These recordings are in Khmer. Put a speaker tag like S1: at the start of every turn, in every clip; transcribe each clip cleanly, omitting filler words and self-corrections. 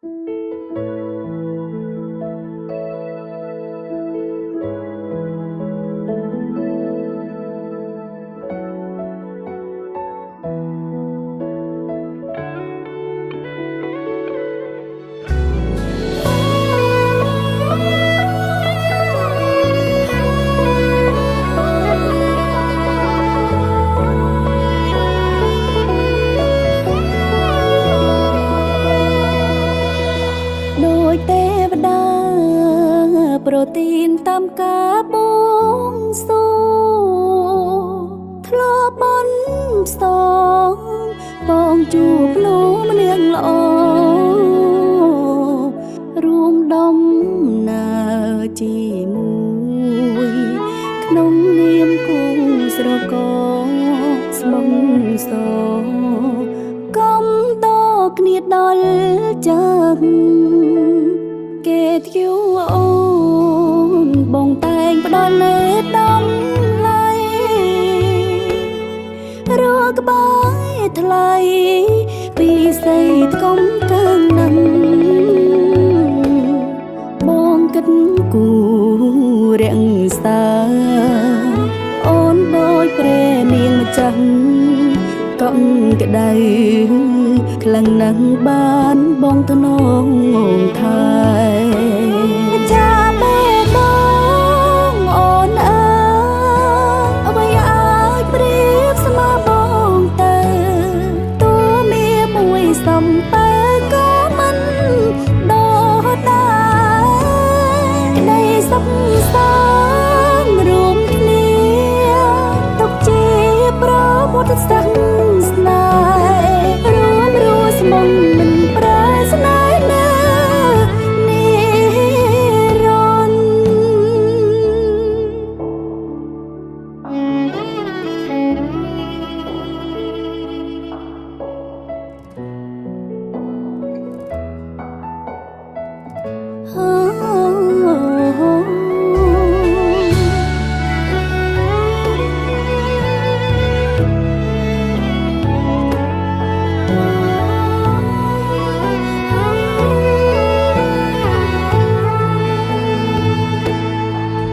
S1: ដោយទេវតាប្រទានតាមការបួងសួងធ្លាប់បន់ផ្សងបងជួបភ្លូម្នាងល្អរួមដំណើរជាមួយក្នុងនាមគូស្រករស្មងសកំតគ្នាដល់ចាស់គេធ្យូអូនបងតែងផ្ដល់លេដំឡៃរកក្បែរថ្លៃពីសីថ្កុំកាងនឹងបងគិតគូរក្សាអូនដោយព្រះនាងម្ចាស់កក់ក្ដៅខ្លាំងណាស់បានបងថ្នងថែចាបេះដូងអូនអើយអ្វីអាចប្រៀបស្មើបងទៅតួមាមួយសំពើក៏មិនដោដែរក្តីសុខសាន្តរួមគ្នាទុកជាប្រពុទ្ធសាសនារួមរស់ស្មងមិនប្រែស្នេហ៍ណានិរន្តរ៍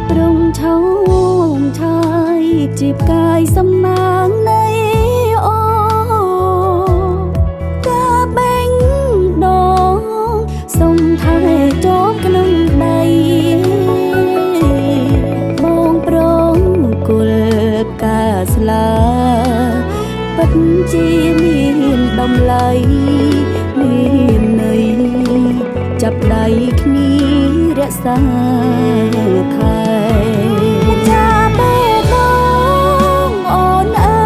S1: ត្រង់ឆោមឆាយជីបកាយសំណាងនៃអូការបែងដងសុំថែជាប់ក្នុងដៃបងប្រងគុលផ្កាស្លាពិតជាមានតម្លៃមានន័យចាប់ដៃគ្នារក្សាថែចាបេះដូងអូនអើ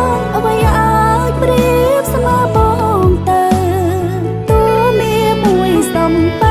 S1: យអ្វីអាចប្រៀបស្មើបងទៅតួមាមួយសំព